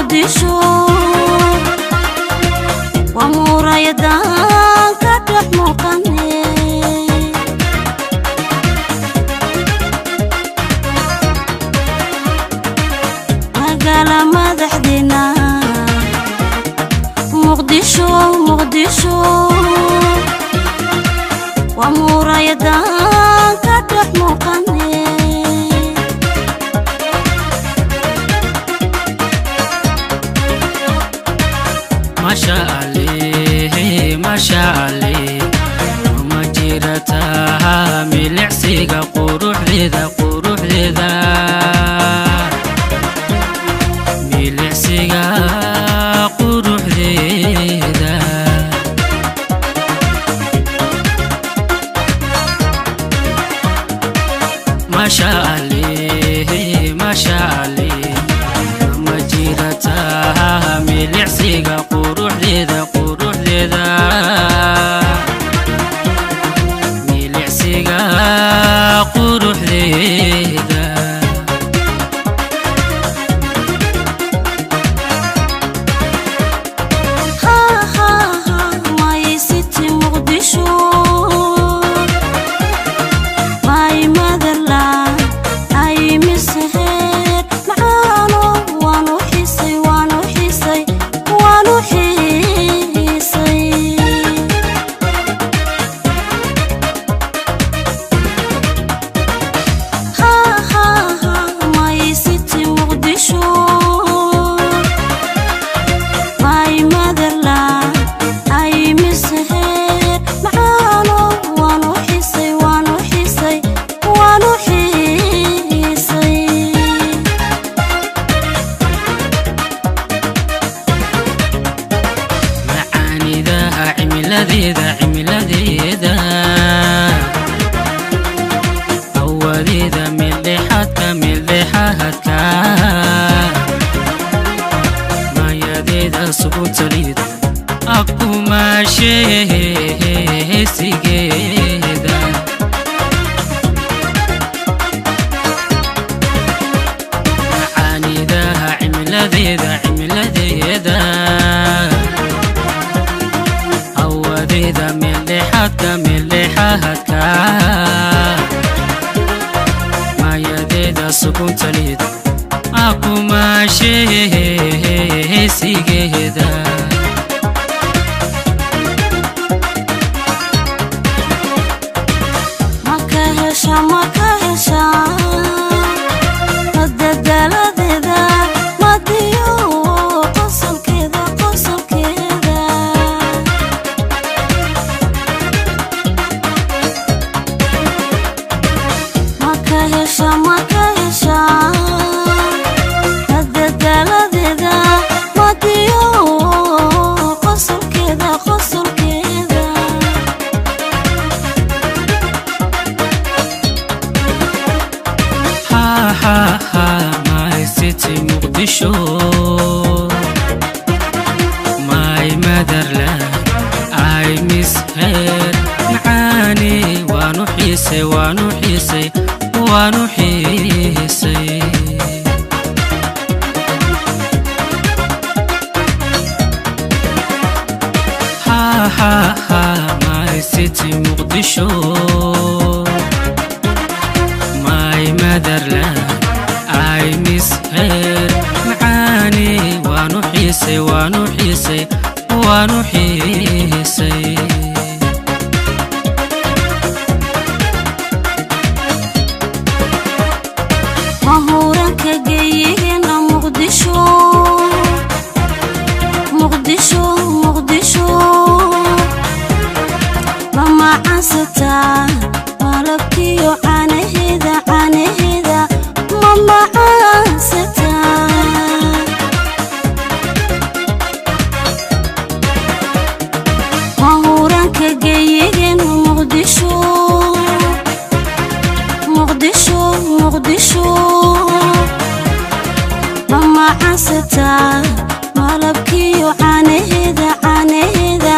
Muqdisho waa muraayadaan ka dhex muuqane. Magaala madaxdeena Muqdisho, Muqdisho waa muraayadaan ka dhex muuqane. Masha Allah, Masha Allah, ma jirtaa milicsiga quruxdeeda, quruxdeeda, milicsiga quruxdeeda. Masha Allah, Masha Allah, ma jirtaa milicsiga quruxdeeda, quruxdeeda, milicsiga quruxdeeda. Ha ha ha, my city Muqdisho, my motherland, I miss her. Macaano waan u xiisay, waan u xiisay, waan u xiisay. Ha ha ha, my city Muqdisho, my motherland, I miss her. Macaano waan u xiisay, waan u xiisay, waan u xiisay. Macaanidaha cimiladeeda, cimiladeeda, awadeeda meeldhexaadka, meeldhexaadka, mayadeeda suguntalida akumaasheesigeeda. Macaanidaha cimiladeeda, cimiladeeda, awadeeda meeldhexaadka, meeldhexaadka, mayadeeda suguntalida akumaasheesigeeda. Ma ka hesha, ma ka hesha madadaaladeeda, madiyo qosolkeeda, qosolkeeda? Ma ka hesha, ma ka hesha madadaaladeeda, madiyo qosolkeeda, qosolkeeda? Ha ha ha, my city Muqdisho, my motherland, I miss her. Macaani waanu xiisay, waanu xiisay, waanu xiisay. Ha ha ha, my city Muqdisho, my motherland, I miss her. Macaani waanu xiisay, waanu xiisay, waanu xiisay. Mahuranka geeyigeena Muqdisho, Muqdisho, Muqdisho, ma macansataa malabkiyo caanaheeda, caanaheeda, ma macansataa? Mahuranka geeyigeena Muqdisho, Muqdisho, Muqdisho, ma macansataa malabkiyo caanaheeda, caanaheeda,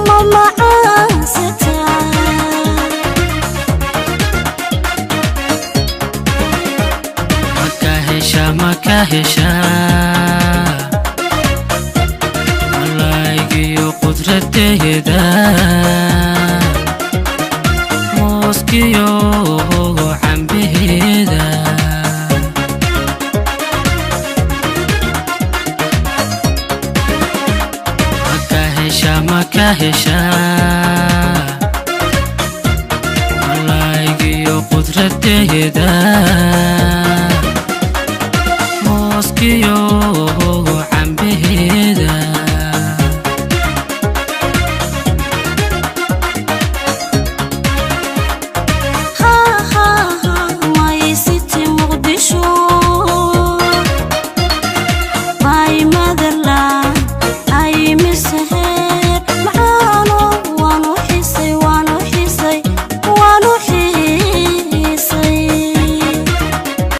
ma macansataa? Maka hesha, maka hesha. qudradeeda, mooskiyo cambaheeda. Maka hesha, maka hesha malaygiyo qudradeeda, mooskiyo